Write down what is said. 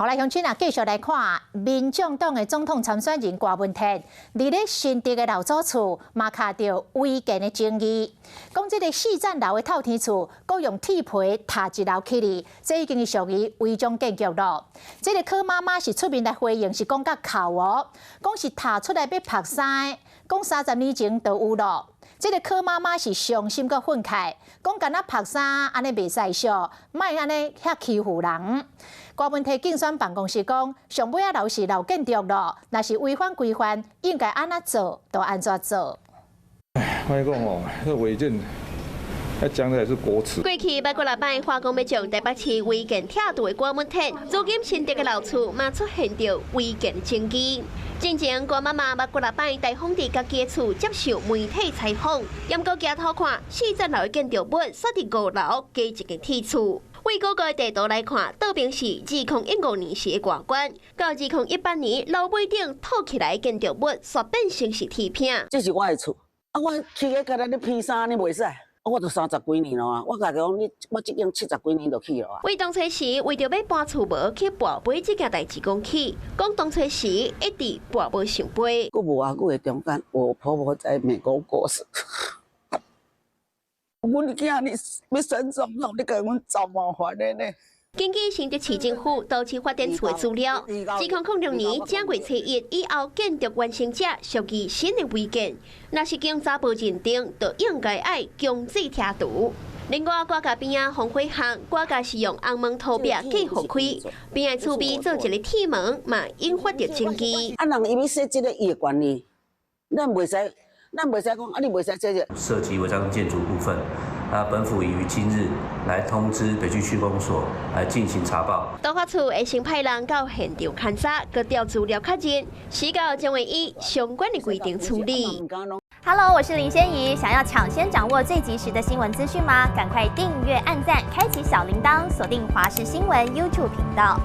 來，鄉親啊，繼續來看民眾黨的總統參選人郭文鐵，佇咧新竹的老祖厝嘛卡著違建的爭議，講這个四層樓的透天厝，閣用鐵皮拆一樓起來，這已經是屬於違章建築囉。這个柯媽媽是出面來回應，是講較哭哦，講是拆出來欲曝衫的，講30年前就有囉。這个柯媽媽是傷心閣憤慨，講敢若曝衫按呢袂使俗，莫按呢遐欺負人。郭文鐵競選辦公室講，上尾仔樓是老建築囉，若是違反規範，應該按怎做就按怎做。我講哦，這違建，遐講的是國恥。過去捌幾若擺話講欲將台北市違建拆除的郭文鐵，如今新竹的老厝嘛出現著違建爭議。進前郭媽媽捌幾若擺大方佇家己的厝接受媒體採訪，毋過鏡頭看四層樓的建築物，煞佇五樓加一間鐵厝。對谷歌地圖來看，倒邊是2015年時的外觀，到2018年樓尾頂套起來建築物，煞變成是鐵片。這是我的厝，啊，我起個敢若咧披衫，你袂使。我都三十幾年囉啊！我家己講你，我這間70幾年就起囉啊。為當初時為著欲搬厝無去跋杯這件代誌講起，講當初時一直跋無聖杯。閣無偌久的中間，我婆婆在美國過世。阮囝你欲選總統，你共阮找麻煩的呢？根據新竹市政府都市發展處的資料，2006年正月初一以後，建築完成者屬於新的違建，若是經查無認定，就應該愛強制拆除。另外，郭家邊仔防火巷，郭家是用紅毛塗壁繼續開，邊仔厝邊做一个鐵門，嘛引發著爭議。啊，人伊欲設這个伊的權利，咱袂使，咱袂使講啊，你袂使這個。涉及違章建築部分，啊，本府已於今日來通知北區區公所來進行查報。都發處會先派人到現場勘查，閣調資料確認，時到將會依相關的規定處理。 Hello，我是林仙怡，想要搶先掌握最及時的新聞資訊嗎？趕快訂閱、按讚、開啟小鈴鐺，鎖定華視新聞 YouTube 頻道。